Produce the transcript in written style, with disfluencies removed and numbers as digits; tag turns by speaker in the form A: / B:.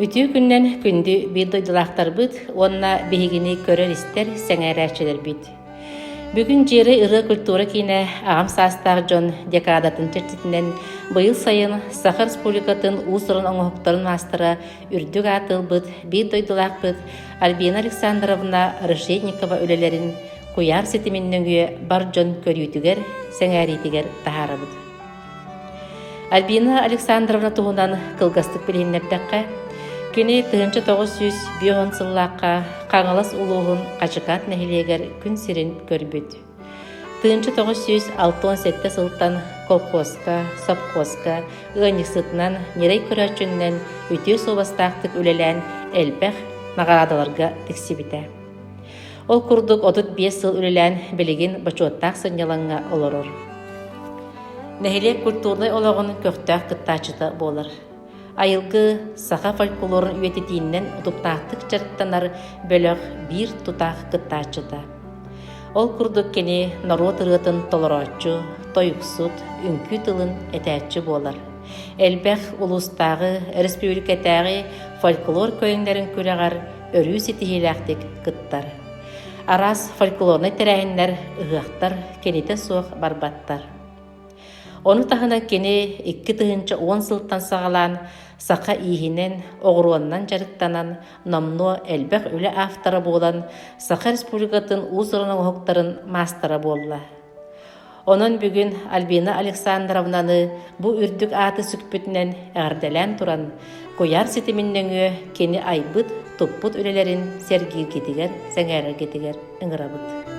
A: Үтүө күннэн күндү биир дойдулаахтарбыт уонна биһигини көрөр-истэр сэҥээрээччилэрбит. Бүгүн Дьиэрэй ырыа культура киинэ аҕам саастаах дьон декадатын чэрчитинэн быйыл сайын Саха Республикатын уус-уран оҥоһуктарын маастара үрдүк ааты ылбыт биир дойдулаахпыт Альбина Александровна Решетникова үлэлэрин куйаар ситимин нөҥүө бар дьон көрүүтүгэр, сэҥээриитигэр таһаарабыт. Альбина Александровна туһунан кылгастык билиһиннэрдэххэ, кини 1950 сыллаахха Хаҥалас улууһун Хачыкаат нэһилиэгэр күн сирин көрбүт. 1967 сылтан колхозка, сопхуоска ыанньыксытынан, ньирэй көрөөччүнэн үтүө суобастаахтык үлэлээн элбэх наҕараадаларга тиксибитэ. Ол курдук 35 сыл үлэлээн билигин бочуоттаах сынньалаҥҥа олорор. Нэһилиэк культурнай олоҕун көхтөөх кыттааччыта буолар. Айылгы саха фольклорун үйэтитиинэн утуктаахтык дьарыктанар бөлөх биир тутаах кыттааччыта. Ол курдук кини норуот ырыатын толорооччу, тойуксут, үҥкүү тылын этээччи буолар. Элбэх улуустааҕы, өрөспүүбүлүкэтээҕи фольклор көрүҥнэрин күрэҕэр өрүү ситиһиилээхтик кыттар. Араас фольклорнай тэрээһиннэр, ыһыахтар кинитэ суох барбаттар. Ону таһынан кини 2010 сылтан саҕалаан саха ииһинэн, оҕуруоннан дьарыктанан, номнуо элбэх үлэ автора буолан, Саха Республикатын уус-уран оҥоһуктарын маастара буолла. Онон бүгүн Альбина Александровнаны бу үрдүк ааты сүкпүтүнэн эҕэрдэлээн туран, куйаар ситимин нөҥүө кини айбыт, туппут үлэлэрин сэргииргитигэр, сэҥээрэргитигэр ыҥырабыт.